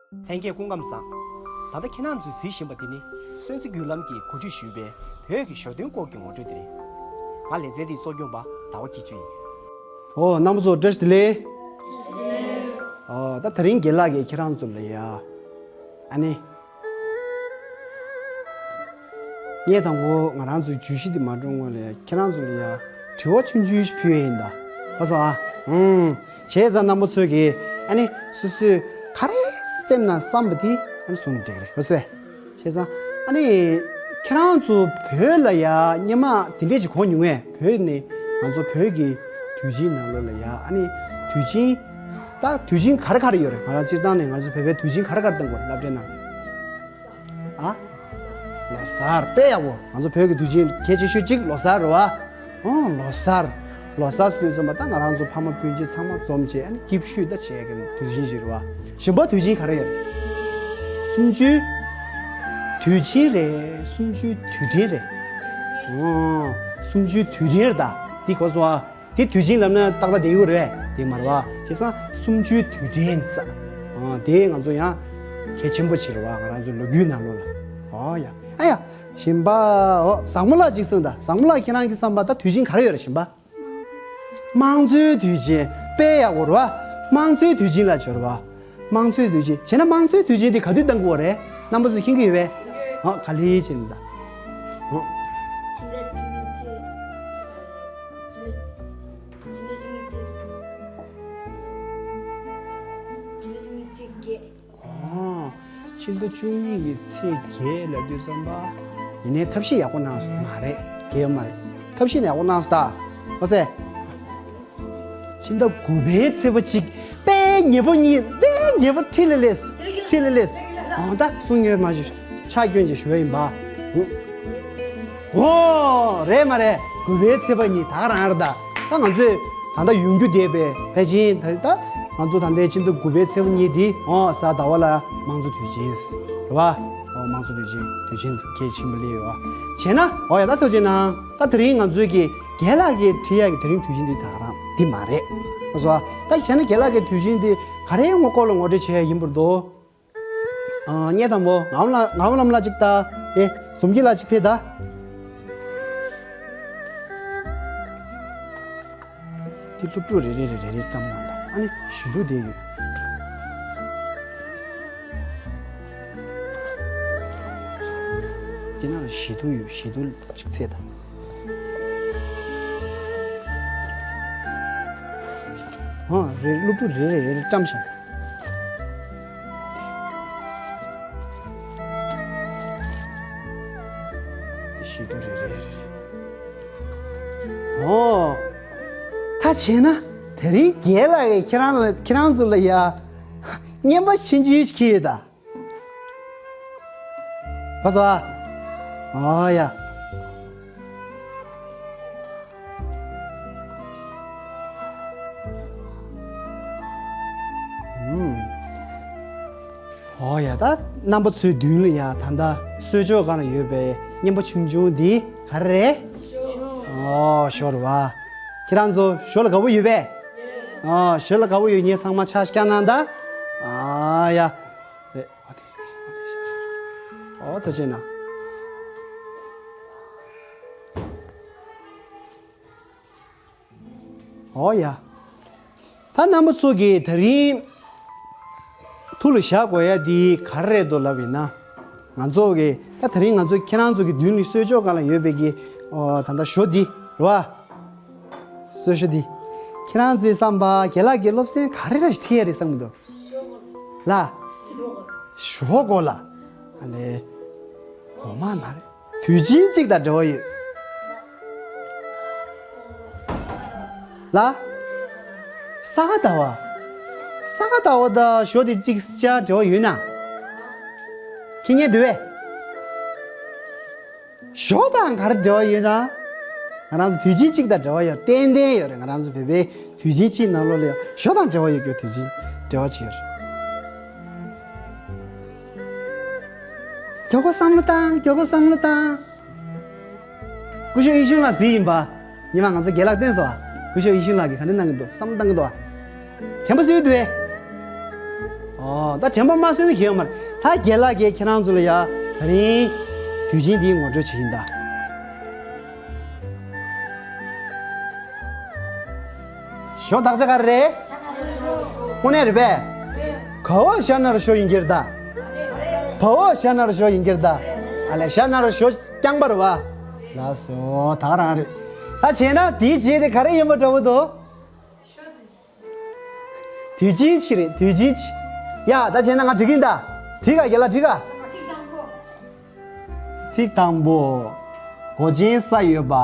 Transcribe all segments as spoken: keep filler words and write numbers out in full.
ལྷན་རྒྱས་སྐུ་ཁམས་བཟང་། ད་ལྟ་ཁྱེད་རང་ཚོས་གཟིགས་བཞིན་པ་འདི་ནི་སོན་རྩི་བརྒྱུད་ལམ་གྱིས་གོ་སྒྲིག་ཞུས་པའི་བོད་ཀྱི་ཞོ་སྟོན་སྐོར་གྱི་ངོ་སྤྲོད་དེ་རེད། ང་ལེ་ཚན་འདིའི་གཙོ་སྐྱོང་པ་ཟླ་བ་སྐྱིད་ཆུ་ཡིན། ཨོ་རྣམ་པ་ཚོ་བཀྲ་ཤིས་བདེ་ལེགས། ཨོ་ད་དེ་རིང་རྒན་ལགས་ཀྱིས་ཁྱེད་རང་ཚོ་ལ་ཡ། ཨ་ནི། ངས་དང་པོ་ང་རང་ཚོའི་བརྗོད་གཞི་འདི་མ་འགྲོ་སྔོན་ལ་ཁྱེད་རང་ཚོ་ལ་ཡ་དྲི་བ་ཆུང་ཆུང་ཞིག་ཕུལ་ཡ་ཡིན་ད། ལགས་སོ་ཨ། ཨུམ། བྱས་ཙང་རྣམ་པ་ཚོས་ཀྱིས་ཨ་ནི་སོ་སོས་ག་རེ་སེམས་ནང་བསམ་པ་དེ་ཨ་ནི་གསུང་ནས་འགྲིག་གི་རེད། ལགས་སོ། བྱས་ཙང་ཨ་ནི་ཁྱེད་རང་ཚོ་བོད་ལ་ཡ་སྔོན་མ་དེ་འདྲས་ཅིག་གོ་མྱོང་ངས། བོད་ནི་ང་ཚོ་བོད་ཀྱི་དུས་ཆེན་ནང་ལོགས་ལ་ཡ་ཨ་ནི་དུས་ཆེན། ད་དུས་ཆེན་ག་རེ་ག་རེ་ཡོད་རེད། ང་རང་སྤྱིར་བཏང་ནས་ང་ཚོ་བོད་པའི་དུས་ཆེན་ག་རེ་ག་རེ་བཏང་དགོས་རེད། སློབ་གྲྭའི་ནང་། ཨ། ལོ་གསར། དཔེ་ཡག་པོ། ང་ཚོ་བོད་ཀྱི་དུས་ཆེན་གལ་ཆེ་ཤོས་གཅིག་ལོ་གསར་རེད་བ། ཨོ་ལོ་གསར། ལོ་གསར་ཟེར་དུས་ཙམ་པ་ད་ང་རང་ཚོ་ཕ་མ་སྤུན་མཆེད་ཚང་མ་འཛོམས་བྱས་ཨ་ནི་སྐྱིད་ཤོས་ད་བྱེད་ཀྱི་དུས་ཆེན་ཞིག་རེད་བ། གཞན་པ་དུས་ཆེན་ག་རེ་ཡོད་རེད། གསུམ་བཅུའི་དུས་ཆེན་རེད། གསུམ་བཅུའི་དུས་དྲན་རེད། ཨོ། གསུམ་བཅུའི་དུས་དྲན་རེད་ད། འདི་གོ་སོང་ཨ། དེ་དུས་ཆེན་ལབ་ན་ཏག་ཏག་དེ་ཡོད་རེད་དེ་མ་རེད་བ། བྱས་ཙང་གསུམ་བཅུའི་དུས་དྲན་ཟེར། ཨ། དེ་ང་ཚོ་ཡང་གལ་ཆེན་པོ་ཅིག་རེད་བ། ང་རང་ཚོའི་ལོ་རྒྱུས་ནང་ལོགས་ལ། ཨོ་ཡ། ཨ་ཡ། གཞན་པ། ཨོ་བཟང་མོ་ལགས་ཅིག་གསུངས་ད། བཟང་མོ་ལགས་ཁྱེད་རང་གི་བསམ་པ་ད་དུས་ཆེན་ག་རེ་ཡོད་རེད། གཞན་པ། དམངས་གཙོའི་དུས་ཆེན། དཔེ་ཡག་པོ་རེད་བ། དམངས་གཙོའི་དུས་ཆེན་ལ་བྱོས་རེད་བ། དམངས་གཙོའི་དུས་ཆེན། བྱས་ན་དམངས་གཙོའི་དུས་ཆེན་དེ་ག་དུས་གཏོང་གི་ཡོད་རེད། རྣམ་པ་ཚོས་མཁྱེན་གྱི་ཡོད་པས། ཨོ་ག་ལེ་བྱས་ནས་ད། ཨོ། ཕྱི་ཟླ་བཅུ་གཉིས་ཚེས། ཕྱི་ཟླ་བཅུ་གཉིས་ཚེས། ཕྱི་ཟླ་བཅུ་གཉིས་ཚེས་བརྒྱད། ཨོ། ཕྱི་ཟླ་བཅུ་གཉིས་ཀྱི་ཚེས་བརྒྱད་ལབ་དུས་ཙམ་པ། ཡིན་ནའི་ཐབས་ཤེས་ཡག་པོ་གནང་སོང་མ་རེད། དེ་ཡོད་མ་རེད། ཐབས་ཤེས་ནི་ཡག་པོ་གནང་སོང་ད། ཨོ་སེ། ཕྱི་ཟླ་དགུ་པའི་ཚེས་པ་གཅིག་དཔེ་ཉེ་པོ་གཉིས། དཔེ་ཉེ་པོ་ཁྲི་ལ་སླེབས། ཁྲི་ལ་སླེབས། ཨང་ད་གསུང་ཉན་མ་ཞུ། ཆ་སྐྱོན་ཅིག་ཞུ་བ་ཡིན་པ། ཨོ། རེད་མ་རེད། དགུ་པའི་ཚེས་པ་གཉིས་ད་ག་རང་རེད་ད། ད་ང་ཚོས་ད་ལྟ་ཡོང་རྒྱུ་བསྡད་པའི་ཕལ་ཆེར་ད་ད་ང་ཚོ་ད་ལྟའི་ཕྱི་ཟླ་དགུ་པའི་ཚེས་པ་གཉིས་འདི་ཨོ་གཟའ་ཟླ་བ་ལ་དམངས་གཙོ་དུས་ཆེན་རེད་བ། ཨོ་དམངས་གཙོ་དུས་ཆེན། དུས་ཆེན་གལ་ཆེན་པོ་སླེབས་ཡོད་བ། བྱས་ན་ཨོ་ཡ་ད་ཐུགས་རྗེ་གནང་། ད་དེ་རིང་ང་ཚོའི་གི་རྒན་ལགས་ཀྱིས་ཁྲིད་ཡག་གི་དེ་རིང་དུས་ཆེན་འདི་ད་ག་རང་འདི་མ་རེད། ལགས་སོ། ད་བྱས་ན་རྒན་ལགས་ཀྱི་དུས་ཆེན་འདི་ག་རེའི་ངོ་སྐོར་ལ་ངོ་སྤྲོད་བྱེད་ཡ་ཡིན་པར་འདུག་ཨ། ངས་དང་པོ་ངག་དབང་ལགས། ངག་དབང་ལམ་ལགས་གཅིག་ལྟ། ཨེ། འཛོམས་སྐྱིད་ལགས་གཅིག་ཕེབས་ད། དེ་སློབ་ཕྲུག་རེ་རེ་རེ་རེ་རེ་བཀྲམ་གནང་དང་། ཨ་ནི་ཞི་དུལ་བསྡད་ཡོད། དེ་ནང་ལ་ཞི་དུལ་ཡོད། ཞི་དུལ་གཅིག་འཚོལ་དང་། ཨ། རེ། སློབ་ཕྲུག་རེ་རེ་རེ་རེ་བཀྲམ་བཞག་ཞི་དུལ་རེ་རེ་རེ་རེ། ཨོ། ད་བྱས་ན་དེ་རིང་རྒན་ལགས་ཀྱིས་ཁྱེད་རང་ལ། ཁྱེད་རང་ཚོ་ལ་ཡ་རྔན་པ་ཆུང་ཆུང་ཞིག་ཁྱེར་ཡོད་ད། ག་སོ། ཨ་ཡ། ཨུམ། ཨོ་ཡ། ད་རྣམ་པ་ཚོའི་མདུན་ལ་ཡ་ད་ལྟ་གསོལ་ཇ་སྒང་ལ་ཡོད་པའི་རྔན་པ་ཆུང་ཆུང་འདི་ག་རེ་རེད། ཞོ། ཨོ་ཞོ་རེད་བ། ཁྱེད་རང་ཚོ་ཞོ་ལ་དགའ་པོ་ཡོད་པས། ཨོ་ཞོ་ལ་དགའ་པོ་ཡོད་མཁན་ཚང་མ་ཕྱག་བརྐྱངས་གནང་ད། ཨ་ཡ། ཨོ་ཐུགས་རྗེ་གནང་། ཨོ་ཡ། ད་རྣམ་པ་ཚོ་གིས་དེ་རིང་ཐུགས་ལ་བཞག་དགོས་ཡ་འདི་ག་རེ་རེད་འདུག་ལབ་ཡིན་ན། ང་ཚོ་གིས་ད་དེ་རིང་ང་ཚོ་ཁྱེད་རང་ཚོ་གི་མདུན་ལ་གསོལ་ཇ་སྒང་ལ་ཡོད་པའི་གི། ཨོ་ད་ལྟ་ཞོ་འདི་རེད་བ། གསོལ་ཞོ་འདི། ཁྱེད་རང་ཚོའི་བསམ་པ་རྒན་ལགས་ཀྱིས་སློབ་ཚན་ག་རེ་རེ་ཁྲིད་ཡ་རེད་བསམ་གྱི་འདུག་ལ། ཞོ་སྐོར་ལ། ཨ་ནི། འོ་མ་མ་རེད། དུས་ཆེན་གཅིག་དང་འབྲེལ་བ་ཡོད། ལ། ས་ག་ཟླ་བ། ས་ག་ཟླ་བ་དང་ཞོ་དེ་གཅིག་ཅར་འབྲེལ་བ་ཡོད་ན། ཁྱེད་ཉན་འདུག་བས། ཞོ་དང་ག་རེ་འབྲེལ་བ་ཡོད་ན། ང་རང་ཚོ་དུས་ཆེན་གཅིག་དང་འབྲེལ་བ་ཡོད། ཏན་ཏན་ཡོད་རེད། ང་རང་ཚོ་བོད་པའི་དུས་ཆེན་གཅིག་ནང་ལོགས་ལ་ཡང་ཞོ་དང་འབྲེལ་བ་ཡོད་རྒྱུ་དུས་ཆེན་འབྲེལ་བ་ཅིག་ཡོད་རེད། མགྱོགས་པོ་བསམ་བློ་བཏང་། མགྱོགས་པོ་བསམ་བློ་བཏང་། སྐུ་ཞབས་ཡེ་ཤུ་ལགས་གཟིགས་ཡིན་པ། ཉི་མ་ང་ཚོ་རྒན་ལགས་བསྟན་སོང་བ། སྐུ་ཞབས་ཡེ་ཤུ་ལགས་ཀྱིས་ག་འདྲ་གནང་གི་འདུག་བསམ་བློ་བཏང་གི་འདུག་བ། དྲན་པ་གསོས་འདུག་བས། ཨོ། ད་དྲན་པ་མ་སོན་ན་གལ་ཡོད་མ་རེད། ད་རྒན་ལགས་ཀྱིས་ཁྱེད་རང་ཚོ་ལ་ཡ་ད་རིང་དུས་ཆེན་འདིའི་ངོ་སྤྲོད་བྱེད་ཀྱིན་གདའ། ཞོ་དག་ཆ་ག་རེ་རེད། དངོས་གནས་རེད་པས། ག་བ་ཤ་ན་རོ་ཞོ་ཡིན་གྱི་རེད་ད། བ་བ་ཤ་ན་རོ་ཞོ་ཡིན་གྱི་རེད་ད། ཨ་ལས་ཤ་ན་རོ་ཞོ་རྐྱང་པ་རེད་བ། ལགས་སོ། ད་ག་རང་རེད། ད་བྱས་ན་དེའི་རྗེས་དེ་ག་རེ་ཡིན་པ་འདྲ་བོ་འདུག་དུས་ཆེན་ཅིག་རེད། དུས་ཆེན་ཅིག་ཡ། ད་བྱས་ན་ང་འགྲིག་གིན་ད། འགྲིག་ག་རྒན་ལགས་འགྲིག་ག་ཚིག་དང་པོ། ཚིག་དང་པོ། སྒོ་ཆེན་ས་ཡོད་པ།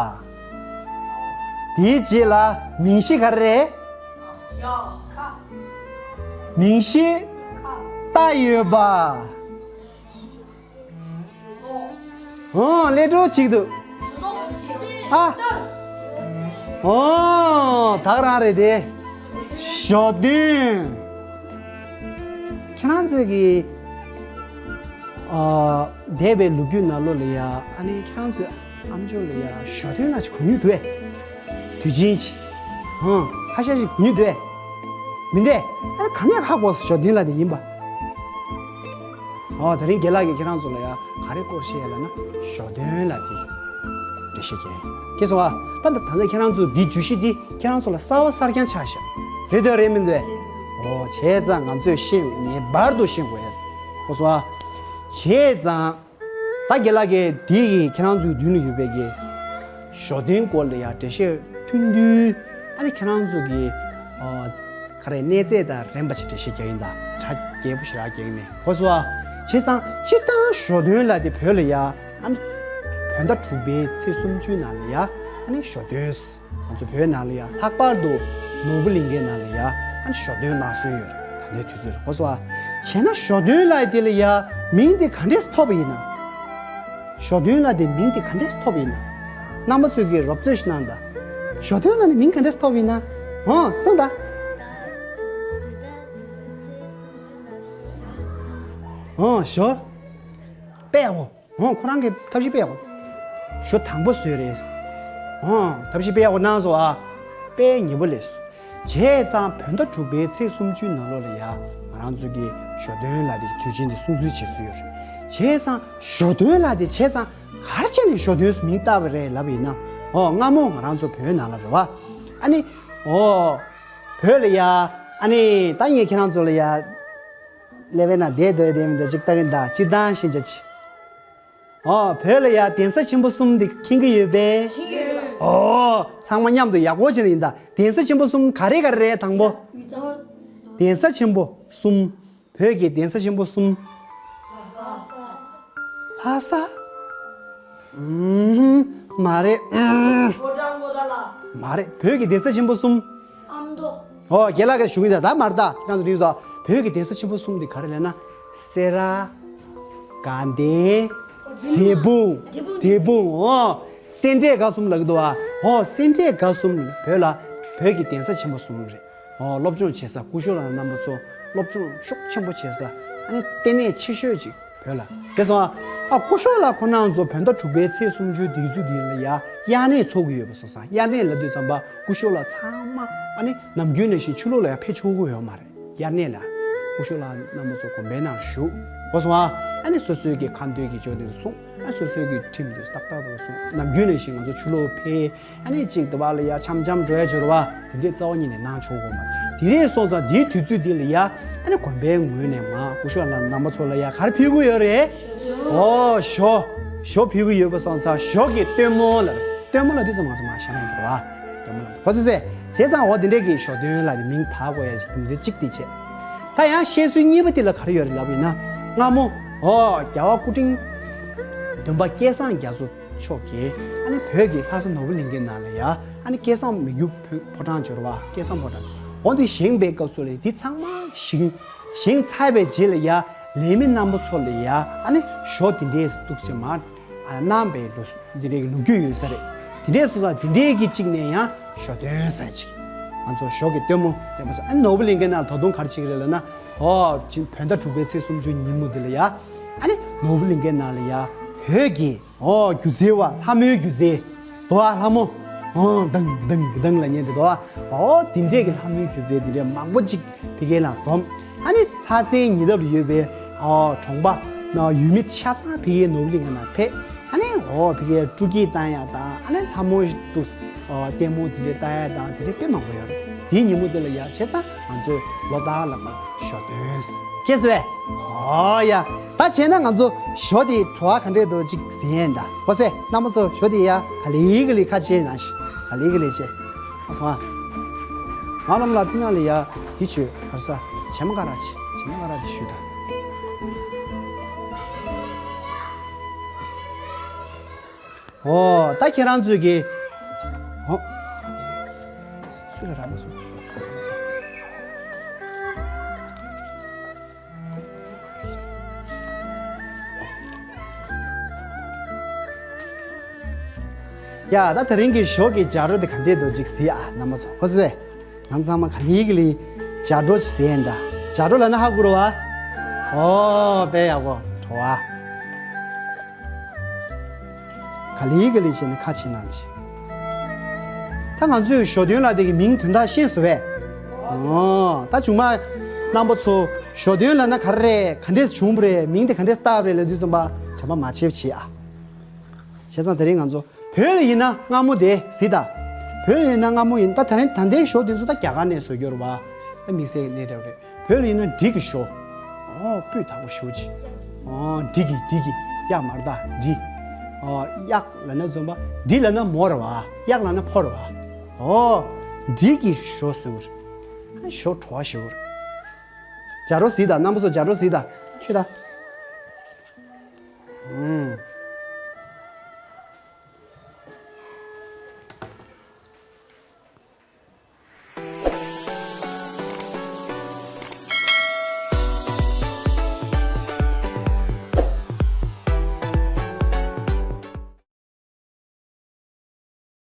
དེའི་རྗེས་ལ་མིང་གཞི་ག་རེ་རེད། མིང་གཞི་རྟ་ཡོད་པ། ཨོ། ཀླད་གྲོགས་གཅིག་འདུག་ཨ། ཨོ། ད་ག་རང་རེད་དེ། ཞོ་སྟོན། ཁྱེད་རང་ཚོས་ཀྱི་ཨ། འདས་པའི་ལོ་རྒྱུས་ནང་ལོགས་ལ་ཡ། ཨ་ནི་ཁྱེད་རང་ཚོས་ཨ་མཆོག་ལ་ཡ་ཞོ་སྟོན་ལ་ཅིག་གོ་མྱོང་འདུག་གས། དུས་ཆེན་ཅིག་ཧང་། ཧ་ཤ་ཞིག་གོ་མྱོང་འདུག་གས། མི་འདུག་ཨ། ག་ནས་ཧ་གོ་སོང་ཞོ་སྟོན་ལ་དེ་ཡིན་པ། ཨོ། དེ་རིང་རྒན་ལགས་ཀྱིས་ཁྱེད་རང་ཚོ་ལ་ཡ་ག་རེ་སྐོར་བཤད་ཡ་ལབ་ན་ཞོ་སྟོན་ལ་དེ་འགྲེལ་བཤད་བྱས། ཁྱེད་ཚོ་ཨ། ད་ད་ད་ལྟ་ཁྱེད་རང་ཚོ་འདི་བརྗོད་གཞི་འདི་ཁྱེད་རང་ཚོ་ལ་གསར་བ་གསར་རྐྱང་ཆགས་ཤག་རེད་འདོད་རེད་མི་འདོད། ཨོ། བྱས་ཙང་ང་ཚོས་ཤེས་ངེས་པར་དུ་ཤེས་དགོས་ཡ། ཁོ་ཚོ་ཨ། བྱས་ཙང་། ད་རྒན་ལགས་ཀྱིས་འདི་ཡི་ཁྱེད་རང་ཚོའི་མདུན་ལ་ཡོད་པའི་གི་ཞོ་སྟོན་སྐོར་ལ་ཡ་འགྲེལ་བཤད་ཐུང་ཐུང་། ཨ་ནི་ཁྱེད་རང་ཚོ་གི་ཨ། ག་རེ་གནས་ཚད་དང་རན་པ་ཞིག་འགྲེལ་བཤད་རྒྱག་ཡིན་ད། གྲ་རྒྱས་པོ་ཞེ་དྲག་རྒྱག་གི་མེད། གོ་སོང་ཨ། བྱས་ཙང་སྤྱིར་བཏང་ཞོ་སྟོན་ལ་དེ་བོད་ལ་ཡ། ཨ་ནི་བོད་ཟླ་དྲུག་པའི་ཚེས་སུམ་ཅུའི་ནང་ལ་ཡ། ཨ་ནི་ཞོ་སྟོན། ང་ཚོ་བོད་ནང་ལ་ཡ་ལྷག་པར་དུ་ནོར་བུ་གླིང་གའི་ནང་ལ་ཡ། ཨ་ནི་ཞོ་སྟོན་གནང་སྲོལ་ཡོད་རེད། ད་ལྟའི་དུས་ཚོད་ལ་གོ་སོང་ཨ། བྱས་ན་ཞོ་སྟོན་ལ་དེ་ལ་ཡ་མིང་དེ་ག་འདྲས་ཐོབ་པ་ཡིན་ན། ཞོ་སྟོན་ལ་དེ་མིང་དེ་ག་འདྲས་ཐོབ་པ་ཡིན་ན། རྣམ་པ་ཚོས་ཀྱིས་རོབ་རྩོད་ཞིག་གནང་དང་། ཞོ་སྟོན་ལ་ནི་མིང་ག་འདྲས་ཐོབ་ཡིན་ན། འོ་གསུངས་དང་། འོ་ཞོ། དཔེ་ཡག་པོ། འོ་ཁོ་རང་གིས་ཐབས་ཤེས་དཔེ་ཡག་པོ། ཞོ་དང་པོ་བཟོས་རེད། འོ་ཐབས་ཤེས་དཔེ་ཡག་པོ་གནང་སོང་ཨ། དཔེ་ཉེ་པོ་ལས། བྱས་ཙང་བོད་ཟླ་དྲུག་པའི་ཚེས་སུམ་ཅུའི་ནང་ལོགས་ལ་ཡ། ང་རང་ཚོ་གི་ཞོ་སྟོན་ལ་དེ་དུས་ཆེན་དེ་སྲུང་བརྩི་བྱེད་སྲོལ་ཡོད་རེད། བྱས་ཙང་ཞོ་སྟོན་ལ་དེ་བྱས་ཙང་ག་རེ་བྱས་ནས་ཞོ་སྟོན་མིང་བཏགས་པ་རེད་ལབ་པ་ཡིན་ན། འོ་སྔ་མོ་ང་རང་ཚོ་བོད་ནང་ལ་རེད་བ། ཨ་ནི། འོ། བོད་ལ་ཡ། ཨ་ནི་ད་ངས་ཁྱེད་རང་ཚོ་ལ་ཡ། ཀླད་པའི་ནང་བསྡད་སྡོད་བསྡད་མི་འདུག་ཅིག་ལྟ་གིན་གདའ། སྤྱིར་བཏང་ཤེས་བྱ་ཅིག་ཨོ། བོད་ལ་ཡ་གདན་ས་ཆེན་པོ་གསུམ་འདི་མཁྱེན་གྱི་ཡོད་པས། མཁྱེན་གྱི་ཡོད། ཨོ། ཚང་མ་མཉམ་དུ་ཡག་པོ་བྱས་ནས་ཡིན་ད། གདན་ས་ཆེན་པོ་གསུམ་ག་རེ་ག་རེ་རེད། དང་པོ། དབུས་གཙང་། གདན་ས་ཆེན་པོ་གསུམ། བོད་ཀྱི་གདན་ས་ཆེན་པོ་གསུམ། ལྷ་ས། ལྷ་ས། ཨུམ། མ་རེད། ཨུམ། མ་རེད། བོད་ཀྱི་གདན་ས་ཆེན་པོ་གསུམ། ཨ་མདོ། ཨོ། རྒན་ལགས་ཀྱིས་ཞུ་གི་འདུག་ད་མ་རེད་ད། ཁྱེད་རང་ཚོ་འགྲིག་སོང་། བོད་ཀྱི་གདན་ས་ཆེན་པོ་གསུམ་དེ་ག་རེ་ལབ་ན། སེ་ར། དགའ་ལྡན། འབྲས་སྤུངས། འབྲས་སྤུངས། འབྲས་སྤུངས། ཨོ། སེ་འབྲས་དགའ་གསུམ་ལབ་ཀྱི་འདུག་ཨ། ཨོ། སེ་འབྲས་དགའ་གསུམ་བོད་ལ་བོད་ཀྱི་གདན་ས་ཆེན་པོ་གསུམ་རེད། ཨོ། སློབ་སྦྱོང་བྱེད་ས། སྐུ་ཞབས་ལགས་རྣམ་པ་ཚོ་སློབ་སྦྱོང་ཤུགས་ཆེན་པོ་བྱེད་ས། ཨ་ནི་ལྟེ་གནས་ཆེ་ཤོས་ཅིག་བོད་ལ། དེ་སོང་ཨ། ཨ། སྐུ་ཞབས་ལགས་ཁོང་རྣམ་ཚོ་བོད་ཟླ་དྲུག་པའི་ཚེས་སུམ་ཅུའི་དུས་ཚོད་འདི་ལ་ཡ་དབྱར་གནས་ཚོགས་ཀྱི་ཡོད་པ་སོང་ཙང་། དབྱར་གནས་ལབ་དུས་ཙམ་པ་སྐུ་ཞབས་ལགས་ཚང་མ་ཨ་ནི་ནམ་རྒྱུན་ནང་བཞིན་ཕྱི་ལོགས་ལ་ཡ་ཕེབས་ཆོག་གི་ཡོད་མ་རེད། དབྱར་གནས་ལ། སྐུ་ཞབས་ལགས་རྣམ་པ་ཚོ་དགོན་པའི་ནང་བཞུགས། གོ་སོང་ཨ། ཨ་ནི་སོ་སོའི་གི་ཁ་འདོན་གྱི་ཇོ་དེ་ཚོ་གསུང་། ཨ། སོ་སོའི་གི་ཁྲིམས་དེ་ཏག་ཏག་ཏག་གསུང་། ནམ་རྒྱུན་ནང་བཞིན་ང་ཚོ་ཕྱི་ལོགས་ཕེབས། ཨ་ནི་གཅིག་དེ་བ་ལ་ཡ་འཆམ་འཆམ་འགྲོ་ཡ་འབྱོར་བ་དེ་འདྲས་རྩ་བ་ཉིད་ནས་གནང་ཆོག་གོ་མ། དེ་རེད་སོང་ཙང་དེའི་དུས་ཚོད་འདི་ལ་ཡ། ཨ་ནི་དགོན་པའི་ངོས་ནས་མ་སྐུ་ཞབས་ལགས་རྣམ་པ་ཚོ་ལ་ཡ་ག་རེ་ཕུལ་གི་ཡོད་རེད། ཨོ། ཞོ། ཞོ་ཕུལ་གི་ཡོད་པ་སོང་ཙང་ཞོ་གི་སྟོན་མོ་ལ། སྟོན་མོ་ལབ་དུས་ཙམ་ང་ཚོ་མ་ཤེས་ན་ཡིན་འགྲོ་བ། སྟོན་མོ་ལབ་གོ་སོང་ཟེར། བྱས་ཙང་འོ་དེ་འདྲས་ཀྱི་ཞོ་སྟོན་ལ་དེ་མིང་བཏགས་དགོས་ཡ་རྒྱུ་མཚན་གཅིག་དེ་བྱས། ད་ཡང་བཤད་སྲོལ་གཉིས་པ་དེ་ལ་ག་རེ་ཡོད་རེད་ལབ་ཡིན་ན། སྔ་མོ། ཨོ། རྒྱལ་བ་སྐུ་ཕྲེང་བདུན་པ་སྐལ་བཟང་རྒྱ་མཚོ་མཆོག་གིས་ཨ་ནི་བོད་ཀྱི་ལྷ་ས་ནོར་བུ་གླིང་གའི་ནང་ལ་ཡ། ཨ་ནི་སྐལ་བཟང་མི་འགྱུར་ཕོ་བྲང་འབྱོར་བ། སྐལ་བཟང་ཕོ་བྲང་འོ་འདི་བཞེངས་པའི་སྐབས་སུ་ལ་འདི་ཚང་མ་བཞེངས། བཞེངས་ཚར་བའི་རྗེས་ལ་ཡ་ལས་མི་རྣམ་པ་ཚོ་ལ་ཡ་ཨ་ནི་ཞོ་འདི་འདྲས་སུ་གཏུགས་ཆེ་མ་གནང་བའི་ལོ་འདི་འདྲའི་ལོ་རྒྱུས་ཡོད་ས་རེད། འདི་འདྲས་སོང་ཙང་འདི་འདྲས་ཀྱི་གཅིག་ནས་ཡང་ཞོ་སྟོན་ཟེར་ཅིག་ང་ཚོ་ཞོ་གི་སྟོན་མོ་སྟོན་པ་སོང་། ཨ་ནི་ནོར་བུ་གླིང་གའི་ནང་ད་དུང་ག་རེ་བྱེད་ཀྱི་རེད་ལབ་ན། ཨོ། ཅིག་བོད་ཟླ་དྲུག་པའི་ཚེས་སུམ་ཅུ་ཉིན་མོ་འདི་ལ་ཡ། ཨ་ནི་ནོར་བུ་གླིང་གའི་ནང་ལ་ཡ་བོད་ཀྱི། ཨོ། སྒྱུ་རྩལ་བ། ལྷ་མོའི་སྒྱུ་རྩལ་དོ། ཨ། ལྷ་མོ། ཨོ། དང་དང་དང་ལབ་མཁན་དེ་དོ། ཨོ། དེ་འདྲས་ཀྱི་ལྷ་མོའི་སྒྱུ་རྩལ་དེ་འདྲས་མང་པོ་ཅིག་ཕ་གིའི་ནང་འཛོམས། ཨ་ནི་ ལྷ་སའི་ཉེ་འདབས་ལ་ཡོད་པའི་ཨོ་གྲོང་པ་ན་ཡུལ་མི་ཆ་ཚང་ཕ་གིའི་ནོར་བུ་གླིང་ང་ན་ཕེབས། ཨ་ནི་ཨོ་ཕ་གིའི་སྤྲོ་སྐྱིད་བཏང་ཡག་དང་ཨ་ནི་ལྷ་མོ་འདུག་ཨོ་ལྟད་མོ་དེ་འདྲ་ལྟ་ཡག་དང་དེ་འདྲ་དཔེ་མང་པོ་ཡོད་རེད། དེའི་ཉིན་མོ་དེ་ལ་ཡ་བྱས་ཙང་ང་ཚོས་ལོ་ལྟར་ལ་མར་ཞོ་སྟོན། ཁྱེད་ཚོས་ཨོ་ཡ་ད་བྱས་ན་ང་ཚོ་ཞོ་དེ་བྲོ་བ་ག་འདྲས་འདུག་ཅིག་ཟིན་ཡས་ད་གོ་སེ་རྣམ་པ་ཚོ་ཞོ་དེ་ཡ་ག་ལེ་ག་ལེ་ཁ་ཕྱེ་ན་ཞིག་ག་ལེ་ག་ལེ་བྱས། ཨ་སོང་ཨ། ང་ལམ་ལ་ཕི་ནང་ལ་ཡ་དེ་བྱོས་གར་ས་བྱེ་མ་ཀ་ར་ཆེ་བྱེ་མ་ཀ་ར་དེ་ཞུ་ད། ཨོ་ད་ཁྱེད་རང་ཚོས་ཀྱི་ཨོ་སུ་ལ་ར་མ་སུ། ཡ་ད་དེ་རིང་གི་ཞོ་གི་བྱ་རོ་དེ་ག་འདྲས་འདུག་ཅིག་གཟིགས་ཨ་རྣམ་པ་ཚོ་གོ་སེ། ང་ཚང་མ་ག་ལེ་ག་ལེ་བྱ་རོ་ཞིག་ཟེར་ཡིན་ད། བྱ་རོ་ལབ་ན་ཧ་གོ་རེད་བ། ཨོ་དཔེ་ཡག་པོ་བྲོ་བ། ག་ལེ་ག་ལེ་བྱས་ནས་ཁ་ཕྱེ་གནང་ཅིག་ད་ང་ཚོས་ཞོ་སྟོན་ལབ་དེ་གི་མིང་དོན་དག་ཤེས་སོང་བས། ཨོ་ད་ཆུང་མ་རྣམ་པ་ཚོ་ཞོ་སྟོན་ལབ་ན་ག་རེ་རེད་ག་འདྲས་བྱུང་བ་རེད་མིང་དེ་ག་འདྲས་བཏགས་པ་རེད་ལབ་དུས་ཙམ་པ་དྲན་པ་མ་བརྗེད་པ་བྱེད་ཨ། བྱས་ཙང་དེ་རིང་ང་ཚོ་བོད་ལ་ཡིན་ན་མངར་མོ་དེ་གཟིགས་དང་། བོད་ལ་ཡིན་ན་མངར་མོ་ཡིན་ད་ད་རིང་ད་ལྟའི་ཞོ་དེ་ཚོ་ད་རྒྱ་གར་ནས་བཟོ་རྒྱུ་རེད་བ། ད་དམིགས་བསལ་གནས་འདྲ་བ་རེད། བོད་ལ་ཡིན་ན་འབྲི་གི་ཞོ། ཨོ་སྤུས་དག་པོ་ཞོ་ཅིག་ཨོ་འབྲི་གི་འབྲི་གི་གཡག་མར་ད་འབྲི། ཨོ་གཡག་ལབ་ན་འཛོམས་པ་འབྲི་ལབ་ན་མོ་རེད་བ། གཡག་ལབ་ན་ཕོ་རེད་བ། ཨོ་འབྲི་གི་ཞོ་ཟེར་བ་རེད། ཞོ་བྲོ་བ་ཞོ་རེད། བྱ་རོ་གཟིགས་དང་རྣམ་པ་ཚོ་བྱ་རོ་གཟིགས་དང་ཤོད་དང་། ཨུམ།